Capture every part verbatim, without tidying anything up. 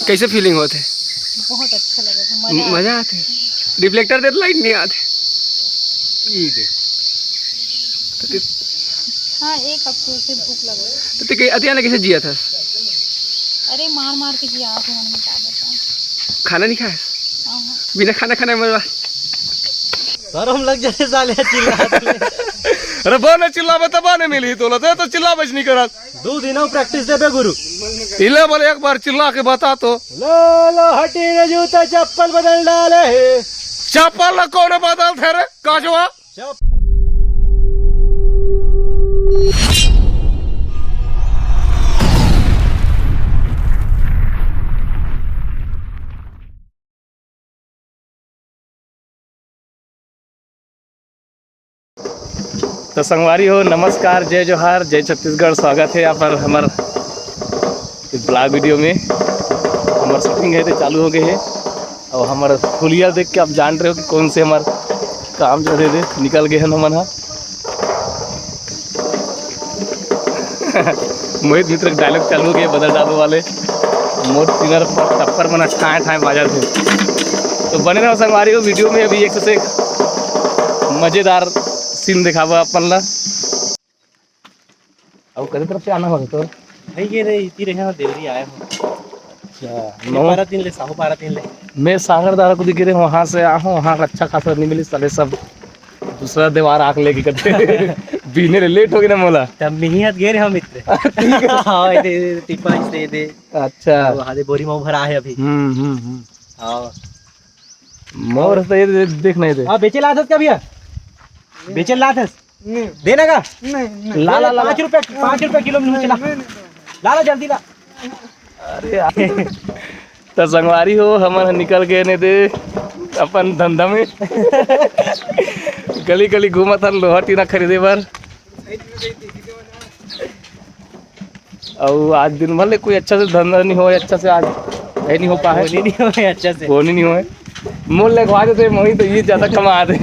कैसे फीलिंग होत हे? बहुत अच्छा लगा, मजा आ मजा आथे। रिफ्लेक्टर दे लाइट नहीं आथे। ई दे। हाँ, एक अफसोस से भूख लगा। तो ते के अतिया ने कैसे जिया था? अरे, मार मार के जिया था, मन में क्या बताऊं। खाना नहीं खाया? हाँ, हाँ। बिना खाना खाना मजा। शर्म लग जाए साले चिल्ला। अरे बने चिल्ला बता, बने मिली तोला, ते तो चिल्ला बच नहीं करा। दू दिन अउ प्रैक्टिस देबे गुरु। इले बोले एक बार चिल्ला के बता तो। लो लो हटी रे जूता चप्पल बदल डाले हे। चप्पल ला कौन बदल थे रे काजवा? चप- तो संगवारी हो, नमस्कार, जय जोहार, जय छत्तीसगढ़। स्वागत हे आप हर हमर ब्लॉग वीडियो में। हमर शूटिंग हे ते चालू हो गए हे, अउ हमर हुलिया देख के आप जान रहे हो कि कौन से हमर काम जो हे ते निकल गए हन हमन हा। मोहित मित्र के डायलॉग चालू हो गए, बदल डालो वाले। मोर टीनर पर टप्पर मन ठाए ठाए बाजत हे। तो बने रहो संगवारी हो वीडियो में, अभी एक से एक मजेदार सीन दिखावा अपन ला। अउ कते तरफ से आना हो तो? नहीं, ये रे, इती रहे हो, देवरी आए हो। अच्छा, ये नो। पारा तीन ले, साहू पारा तीन ले। मैं सांगरदारा को दिखे रहे, वहाँ से आया हूँ, वहाँ अच्छा खासा नहीं मिली, साले सब दूसरा दीवार आँख लेके करते। बीने ले लेट हो गए ना मोला। तब मिही हाथ गे रहे हो मित्र। ठीक है। हाँ, ये दे, दे, टिप्पा इस दे, दे। अच्छा। वो हादे बोरी में भरा है अभी। हम्म, हम्म, हम्म। हाँ। मोर तो ये दे, देख नहीं दे। हाँ, बेचे लाथस का भैया? बेचे लाथस? नहीं। देना का? नहीं, नहीं। ला, ला, ला, ला। पाँच रुपया, पाँच रुपया किलो में नहीं, चला। नहीं, नहीं, नहीं। ला, ला, जल्दी ला। अरे यार। तो संगवारी हो, हमन ह निकल गए ने दे अपन धंधा में। गली गली घूमत हन लोहा टीना खरीदे बर। अउ आज दिन भर ले कोई अच्छा से धंधा नहीं होय, अच्छा से आज ये नहीं हो पाए। होनी नहीं होय अच्छा से। होनी नहीं होय। मोल लगवा देते, मोही तो ये ज्यादा कमा दे।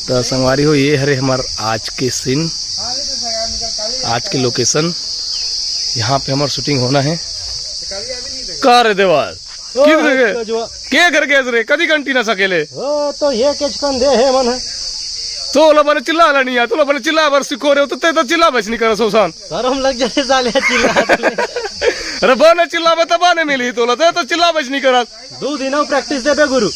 तो संगवारी हो, ये हरे हमार आज के सीन, आज के लोकेशन। यहाँ पे हमार शूटिंग होना है। का रे देवाल? ओ, किधर गए? तो जो के घर गए रे? कदी घंटी ना सकेले। ओ, तो ये केचकन दे है मन है। तो ओला बने चिल्ला ला नहीं आ, तो ओला बने चिल्ला बर सिखो रहे हो, तो ते तो चिल्ला बच नहीं करा सोसान। शर्म लग जाए साले चिल्ला। अरे बने चिल्ला बता, बने मिली तोला, ते तो चिल्ला बच नहीं करा। दू दिन अउ प्रैक्टिस देबे गुरु।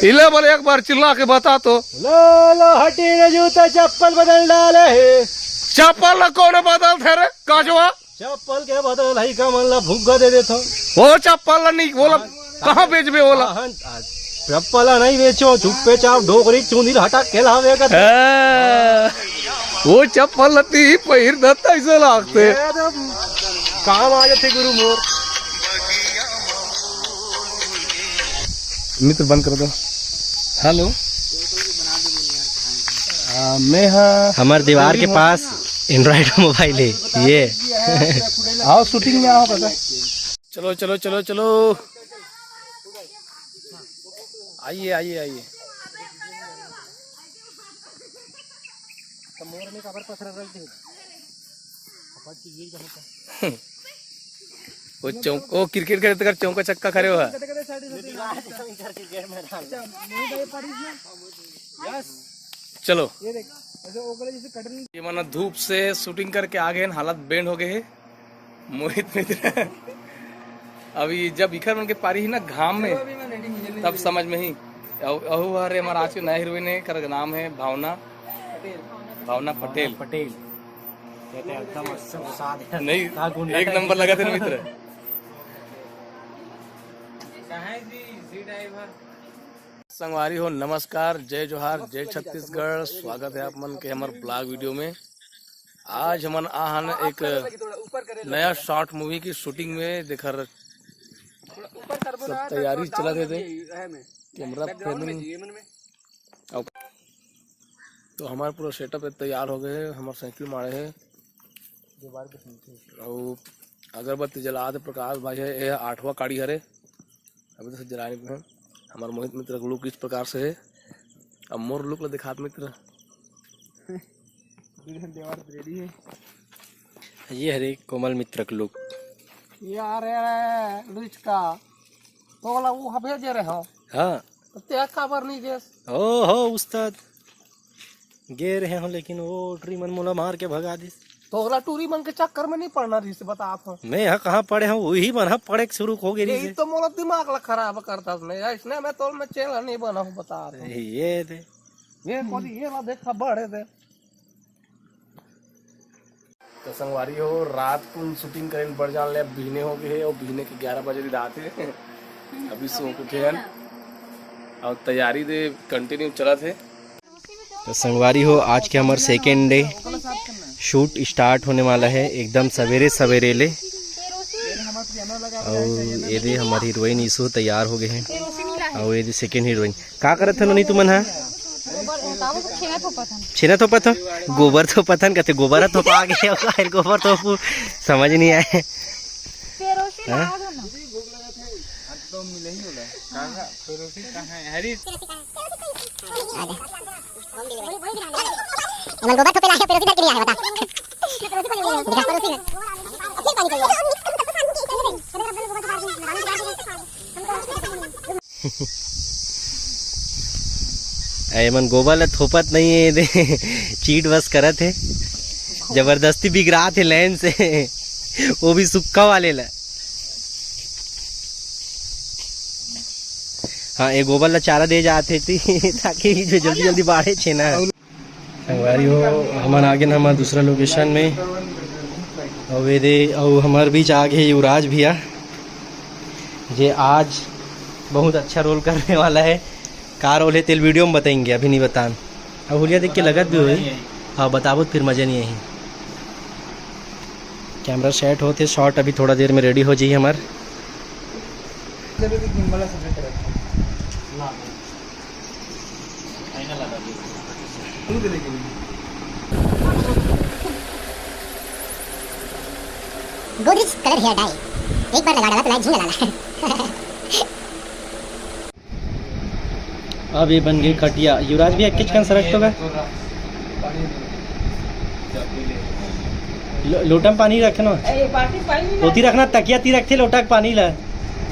इले बोले एक बार चिल्ला के बता तो। लो, लो, हटी रे जूता, चप्पल बदल डाले हे। चप्पल ला कौन बदल थे रे, काजवा? चप्पल के बदल हई का मन ला भुग्गा दे देथो। वो चप्पल ला नहीं, वो ला कहाँ बेचबे वो ला? हाँ, हाँ, चप्पल ला नहीं बेचो, चुप्पे चाप डोकरी चुंदी ला हटा के लावे का। हाँ, वो चप्पल ला ती पहिर दत्ता ऐसा लागते। ये तो काम आ जाते गुरु मोर। मित्र बंद कर दो। हेलो। आ, मैं हाँ हमार दीवार के पास एंड्रॉइड मोबाइल है ये। आओ शूटिंग में आओ काका। चलो चलो चलो चलो। आइए आइए आइए। वो चौक, वो क्रिकेट खेलते कर चौका छक्का खरे हो। चलो। ये माना धूप से शूटिंग करके आ गए हैं, हालत बैंड हो गए है मोहित मित्र। अभी जब इखर मन के पारी ही ना घाम में, तब समझ में ही। अहू हरे हमारा आज के नया हीरोइन है, कर नाम है भावना। भावना पटेल। पटेल। ये तो एकदम अस्से उस्ताद है। नहीं, का गुंडा एक टाइप नंबर लगा थे ना मित्र। संगवारी हो, नमस्कार, जय जोहार, जय छत्तीसगढ़। स्वागत है आप मन के हमर ब्लॉग वीडियो में। आज हमन आहन एक नया शॉर्ट मूवी की शूटिंग में, देख सब तैयारी चलत हे, कैमरा फ्रेमिंग। तो हमार पूरा सेटअप तैयार हो गए है। हमार साइकिल माड़े है अउ अगरबत्ती जला दे प्रकाश भाई है। ये आठवां काड़ी हरे, अभी तो जला नहीं है। हमार मोहित मित्र का लुक इस प्रकार से है। अब मोर लुक ला दिखात मित्र। ये हरे कोमल मित्र का लुक। यार, यार, लुचका, तोला वो भेजे रहे हो। हाँ। तो ते काबर नहीं गेस? ओहो, उस्ताद, गे रहे हो, लेकिन वो टूरी मन मोला मार के भगा दिस। तोला टूरी मन के चक्कर में नहीं पड़ना रहिस, बता तो। मैं यहाँ कहाँ पड़े हूँ, वही मन ह पड़े के शुरू हो गए यही रहिस। तो मोला दिमाग ला खराब करता मैं, इसने मैं तोल में चेला नहीं बना हूँ, बता तो। ये दे। ये कोई ये ला देखा बड़े दे। तो संगवारी हो, रात कुन शूटिंग करेन बड़ जान ले, अब बिहने हो गए हे और बिहने के ग्यारह बजे रात है। अभी सो के उठे हन और तैयारी दे कंटिन्यू चलत है। तो संगवारी हो, आज के हमर सेकेंड डे, शूट स्टार्ट होने वाला है एकदम सवेरे सवेरे ले। और ये दे हमारी हीरोइन ईशु तैयार हो गए हैं। और ये दे सेकेंड हीरोइन। का करत हन नोनी तुमन हा? गोबर, का बोलथे, छेना थोपत हन। छेना थोपत हो? गोबर थोपत हन, कहते गोबर ह थोपा गए हो, काहे गोबर थोपू, समझ नहीं आए। पेरोसी हाँ? लाओ ना। एमन गोबर थोपे ला आए, पेरोसी धर के नहीं आए, बता। दिखा, पेरोसी में। फिर पानी चाहिए। एमन गोबर ला थोपत नहीं है, चीट बस करत है, जबरदस्ती बिगड़ात है लाइन से, वो भी सुक्का वाले ला। हाँ, ये गोबर ला चारा दे जात है ती, ताकि जो जल्दी जल्दी बाढ़े छेना। संगवारी हो, हमन आगे न हमर दूसरा लोकेशन में। अउ ये दे, अउ हमर बीच आगे युवराज भैया, जे आज बहुत अच्छा रोल करने वाला है। का रोल है, तेल वीडियो में बताएंगे, अभी नहीं बतान। अब हुलिया देख के लगत भी होई। हाँ, बताबो तो फिर मजा नहीं आई। कैमरा सेट होते, शॉट अभी थोड़ा देर में रेडी हो जाइए हमार। गोदरेज कलर हेयर डाई एक बार लगा डाला तो लाइट झिंग लाला। अब ये बन गई खटिया। युवराज भी एक किचकन सरक तो का? लो-, लोटा में पानी रखे ना। ए, बाल्टी पानी में ओती रखना, तकिया ती रखते लोटा के पानी ला।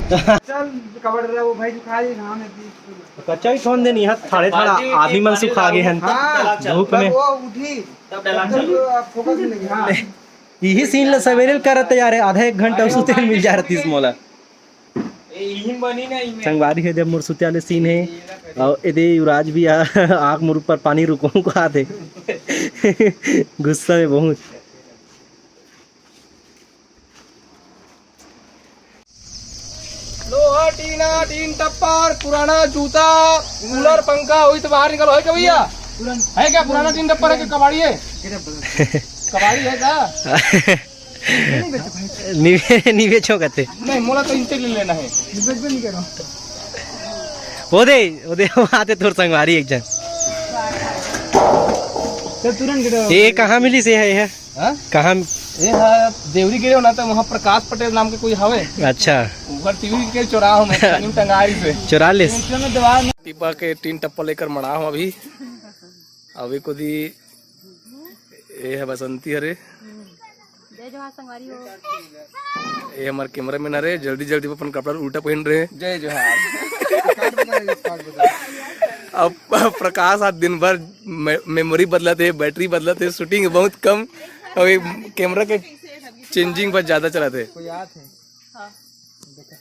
चल, कबड़ रहा वो भाई, जो खा ली, घाम है, बीस किलो। कच्चा ही छोड़ देनी है, थाड़े थाड़ा बाल्टी में आदमी मन पानी सुखा गए हैं। हाँ, धूप में। वो उठी। तब डाला तब चल। तो आप फोकस नहीं, हाँ। यही सीन ला सवेरे ल करत यार, आधा एक घंटा सुते मिल जा रही मोला। ए, इही में बनी ना, इही में। संगवारी है, जब मोर सुते वाले सीन है, और एदे युवराज भी आ, आँख मुर ऊपर पानी रुको को आते। गुस्सा में बहुत। लोहा, टीना, टीन टप्पर, पुराना जूता, कूलर, पंखा, वही तो बाहर निकलो, है क्या भैया? है क्या पुराना टीन टप्पर है कि कबाड़ी है? कबाड़ी है क्या? नहीं बेचो भाई। नहीं बे-, नहीं बेचो कहते। नहीं, मोला तो इनसे ले लेना है। बेच भी नहीं करो। वो दे, वो दे, वो आते तोर संगवारी एक जन। तो तुरंत गिरो। ये कहाँ मिली से है, ये? हाँ? कहाँ? ये है, देवरी गिरे हो ना, तो वहाँ प्रकाश पटेल नाम के कोई हवे। अच्छा। ऊपर टीवी के चोरा हूँ मैं, पानी में टंगाई से। चोरा ले। इसमें दीवार में टिपा के टीन टप्पा लेकर मड़ा हूँ अभी। अभी को दी, ये है बसंती हरे। जय जोहार संगवारी हो। ये हमारे कैमरामैन हरे, जल्दी जल्दी अपन कपड़ा उल्टा पहन रहे। जय जोहार। अब प्रकाश आज दिन भर मे-, मेमोरी बदलत है, बैटरी बदलत है, शूटिंग बहुत कम, अभी कैमरा के चेंजिंग पर ज्यादा चलत है। कोई आत है? हाँ। देखत है।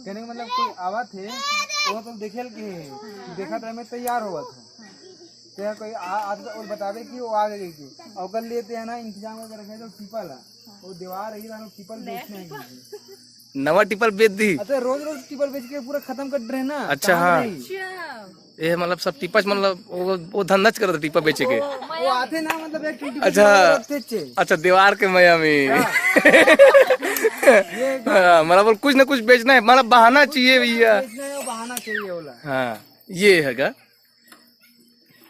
कहने का मतलब कोई आवत है, वो तो देखे के है, देखत रहे में तैयार होवत है। तो यहाँ कोई आ, आ, और बतावे कि वो आ गई कि ओकर लिए ते है ना इंतजाम करके रखे तो टिपल है। वो दीवार ही रहना टिपल बेचने है। नवा टिपल बेच दी। अच्छा, रोज रोज टिपल बेच के पूरा खत्म कर रहे ना। अच्छा, कहाँ हाँ। रही? अच्छा। ये मतलब सब टिपा च मतलब वो, वो धंधा च करत टिपा बेचे के। वो आते ना मतलब एक टिपा अच्छा। रखते चे। अच्छा, दीवार के मया में। हाँ। ये हाँ, मतलब बोल कुछ ना कुछ बेचना है, मतलब बहाना चाहिए भैया। बेचना है, बहाना चाहिए बोला। हाँ, ये है का?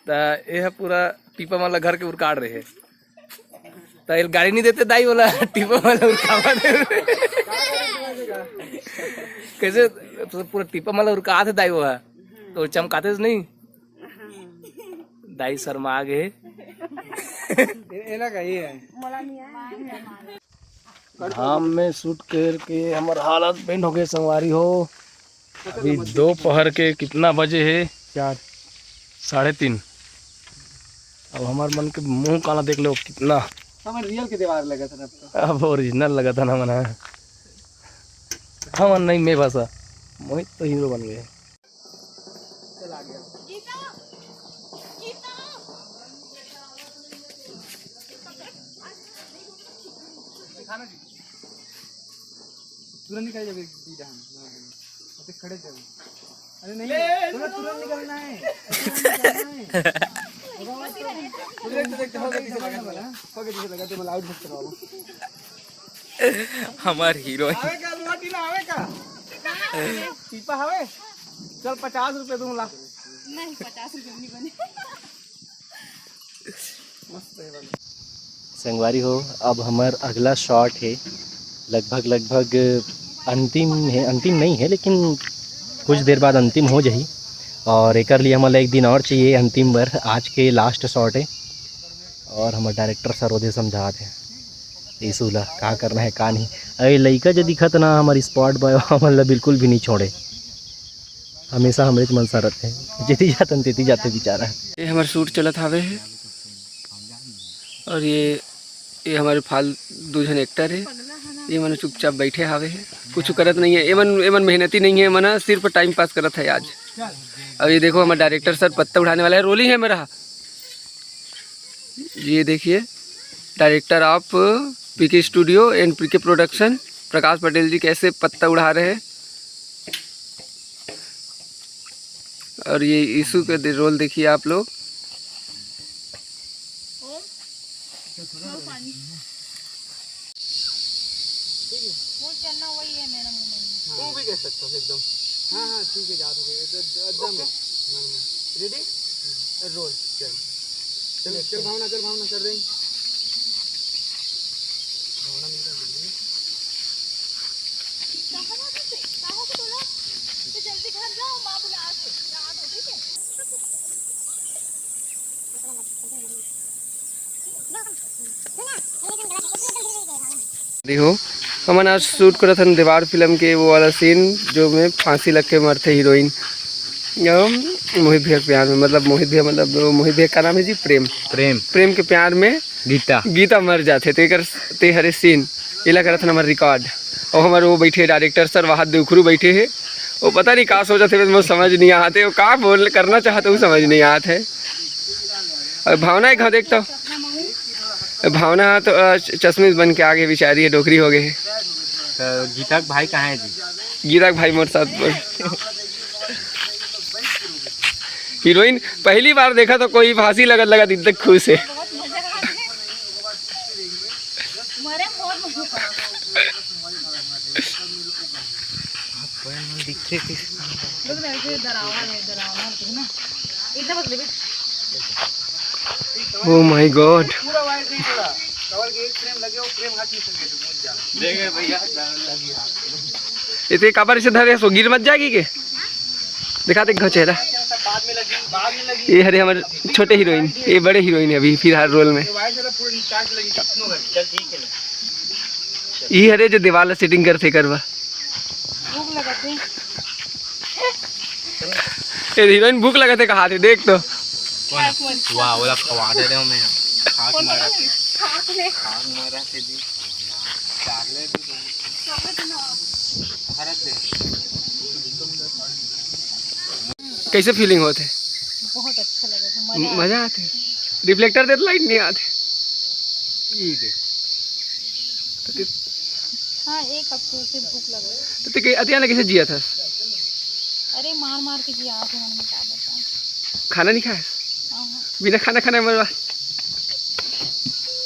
ता ये है पूरा टिपा वाला घर के उरकाड़ रहे। त एल गाड़ी नहीं देते दाई वाला, टिपा वाला उरकावा दे। कैसे पूरा टिपा वाला उरका थे दाई वाला, तो चमकाते से नहीं। दाई शर्मा आ गए। ए-, एला का ये है। घाम में शूट करके हमर हालत बेंड हो गए संगवारी हो। अभी दोपहर के कितना बजे है? चार। साढ़े तीन। अब हमार मन के मुंह काला देख लो कितना। हमर रियल के दीवार लगा था अब तो। अब ओरिजिनल लगा था ना मना। हमन नहीं, मैं फंसा। मोहित तो हीरो बन गए। चला गया। गीता, गीता। दिखाना जी। तुरंत निकल जावे दीदा हम। अबे खड़े जावे। अरे नहीं, ले, तुरंत, ले, तुरंत निकलना है। तुरंत निकलना है। तुरंत, तुरंत, तुरंत, तुरंत, तुरंत, तुरंत, तुरंत, तुरंत, तुरंत, हमर हीरो। आवे का, लोहा टीना आवे का? पीपा हवे? चल, पचास रुपये दूँ ला। नहीं, पचास रुपये नहीं बने। मस्त है वाला। संगवारी हो, अब हमर अगला शॉट है, लगभग, लगभग अंतिम है, अंतिम नहीं है, लेकिन कुछ देर बाद अंतिम हो जाही। और एकर लिए हमन ला एक दिन और चाहिए अंतिम बर। आज के लास्ट शॉट है। और हमर डायरेक्टर सर ओदे समझात हे यीशु ला का करना है, का नहीं। अरे लइका जे दिखत ना हमर स्पॉट बॉय, हमन ला बिल्कुल भी नहीं छोड़े, हमेशा हमरे मन साथ रहते हैं, जेती जातन तेती जाते बेचारा। ये हमर शूट चलत हावे है और ये, ये हमारे फाल दो झन एक्टर है, ये मन चुपचाप बैठे हावे है, कुछ करत नहीं है। ये मन, ये मन मेहनती नहीं है, मन सिर्फ टाइम पास करत है आज। अब ये देखो, हमारा डायरेक्टर सर पत्ता उठाने वाला है, रोलिंग है मेरा। ये देखिए, डायरेक्टर ऑफ पीके स्टूडियो एंड पीके प्रोडक्शन, प्रकाश पटेल जी कैसे पत्ता उड़ा रहे हैं। और ये यीशु का दे-, रोल देखिए आप लोग। वो भी कह सकता हूँ एकदम। हाँ, हाँ, ठीक है, जा सकते हैं। एकदम, एकदम नॉर्मल। रेडी? रोल। चल। चल, चल भावना, चल भावना, कर रही। भावना मिलकर बोल रही। कहाँ को बोला? तो जल्दी घर जाओ, माँ बुला रही है। ठीक है? अरे हो, हमन आज शूट करत हन दीवार फिल्म के वो वाला सीन, जो में फांसी लग के मरथे हीरोइन। अम, मोहित भैया के प्यार में, मतलब मोहित भैया, मतलब वो मोहित भैया का नाम है जी, प्रेम। प्रेम। प्रेम के प्यार में गीता। गीता मर जाथे, तेकर, ते हरे सीन, एला करत हन हमर रिकॉर्ड। और हमर वो बैठे डायरेक्टर सर, वहाँ दुखरू बैठे है, वो पता नहीं का सोचत है, वो समझ नहीं आते, वो का बोल करना चाहते, वो समझ नहीं आते है। और भावना एक, हाँ, देख तो। भावना तो, अ, च-, चश्मिश बन के आगे बेचारी है, डोकरी हो गए है। तो गीता के भाई कहाँ है जी? गीता के भाई मोर साथ बोल। हीरोइन पहली बार देखा तो कोई फांसी लगत लगत इतना खुश है। बहुत मजा आ गया। मरे बहुत मजा आ गया। कोई नहीं दिखे किसी। लोग ऐसे डरावा है, डरावना है ना। इतना बस लेके। Oh my God। पूरा वायर नहीं पड़ा। कवर के एक फ्रेम लगे, वो फ्रेम हाथ नहीं सके तो मुझ जा। देखे भैया, लगी हाथ। इतने काबर से धरे सो गिर मत जाएगी के? दिखा दे एक घो चेहरा। बाद में लगी, बाद में लगी। ये हरे हमर छोटे हीरोइन, ये बड़े हीरोइन है अभी फिलहाल रोल में। ये वायर से पूरा निकाल के लगी, कितनों घर। चल ठीक है। ये हरे जो दीवाल सेटिंग करथे करवा। भूख लगत हे। ए हीरोइन भूख लगत हे कहा थे, देख तो। कौन है? वाह, ओला खवा दे रहे हो मैं। खाक मारा थे। खाक मारा थे जी। चॉकलेट भी दो। चॉकलेट ना। भारत दे। कैसे फीलिंग होत हे? बहुत अच्छा लगा था, मजा आ मजा आथे। रिफ्लेक्टर दे तो लाइट नहीं आथे। ये दे। हाँ, एक अफसोस से भूख लगा। तो ते के-, अतिया ने कैसे जिया था? अरे, मार मार के जिया था, मैंने क्या बताऊँ। खाना नहीं खाया? हाँ, हाँ। बिना खाना खाने मरवा।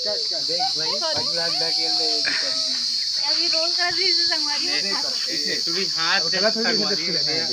देख भाई, सॉरी। पगला ढकेल दे। अभी रोल कर रही है, संगवारी हो। देख, इसे, तू भी हाथ से थोड़ा, थोड़ा संगवारी इधर से है।